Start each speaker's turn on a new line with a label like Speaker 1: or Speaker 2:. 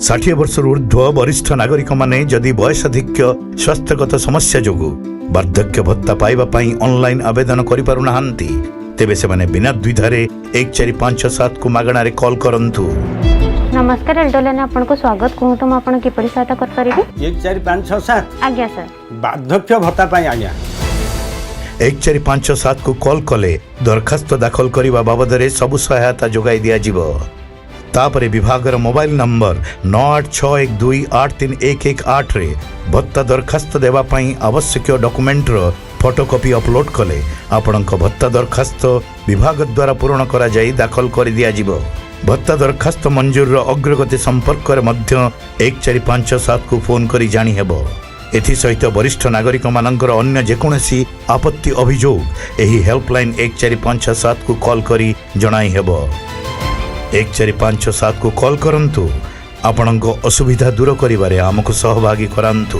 Speaker 1: 60 ବର୍ଷରୁ ଉର୍ଦ୍ଧ୍ୱ ବରିଷ୍ଠ ନାଗରିକମାନେ ଯଦି ବୟସାଧିକ୍ୟ, ସ୍ୱାସ୍ଥ୍ୟଗତ ସମସ୍ୟା ଯୋଗୁଁ ବାର୍ଦ୍ଧକ୍ୟ ଭତ୍ତା ପାଇବା ପାଇଁ ଅନଲାଇନ୍ ଆବେଦନ କରିପାରୁନାହାନ୍ତି, ତେବେ ସେମାନେ ବିନା ଦ୍ୱିଧାରେ 1457କୁ ମାଗଣାରେ କଲ୍ କରନ୍ତୁ।
Speaker 2: ନମସ୍କାର, ଏଲ୍ଡୋଲାଇନ୍ ଆପଣଙ୍କୁ ସ୍ୱାଗତ। କୁହନ୍ତୁ, ମୁଁ ଆପଣ କିପରି ସହାୟତା କରିପାରିବି?
Speaker 3: 14567।
Speaker 2: ଆଜ୍ଞା ସାର୍।
Speaker 3: ବାର୍ଦ୍ଧକ୍ୟ ଭତ୍ତା ପାଇଁ ଆଜ୍ଞା।
Speaker 1: 1457କୁ କଲ୍ କଲେ ଦରଖାସ୍ତ ଦାଖଲ କରିବା ବାବଦରେ ସବୁ ସହାୟତା ଯୋଗାଇ ଦିଆଯିବ। ତାପରେ ବିଭାଗର ମୋବାଇଲ ନମ୍ବର 9861283118ରେ ଭତ୍ତା ଦରଖାସ୍ତ ଦେବା ପାଇଁ ଆବଶ୍ୟକୀୟ ଡକୁମେଣ୍ଟର ଫଟୋକପି ଅପଲୋଡ୍ କଲେ ଆପଣଙ୍କ ଭତ୍ତା ଦରଖାସ୍ତ ବିଭାଗ ଦ୍ୱାରା ପୂରଣ କରାଯାଇ ଦାଖଲ କରିଦିଆଯିବ। ଭତ୍ତା ଦରଖାସ୍ତ ମଞ୍ଜୁରର ଅଗ୍ରଗତି ସମ୍ପର୍କରେ ମଧ୍ୟ 1457କୁ ଫୋନ୍ କରି ଜାଣିହେବ। ଏଥିସହିତ ବରିଷ୍ଠ ନାଗରିକମାନଙ୍କର ଅନ୍ୟ ଯେକୌଣସି ଆପତ୍ତି ଅଭିଯୋଗ ଏହି ହେଲ୍ପଲାଇନ୍ 1457କୁ କଲ୍ କରି ଜଣାଇ ହେବ। 1457କୁ କଲ୍ କରନ୍ତୁ, ଆପଣଙ୍କ ଅସୁବିଧା ଦୂର କରିବାରେ ଆମକୁ ସହଭାଗୀ କରାନ୍ତୁ।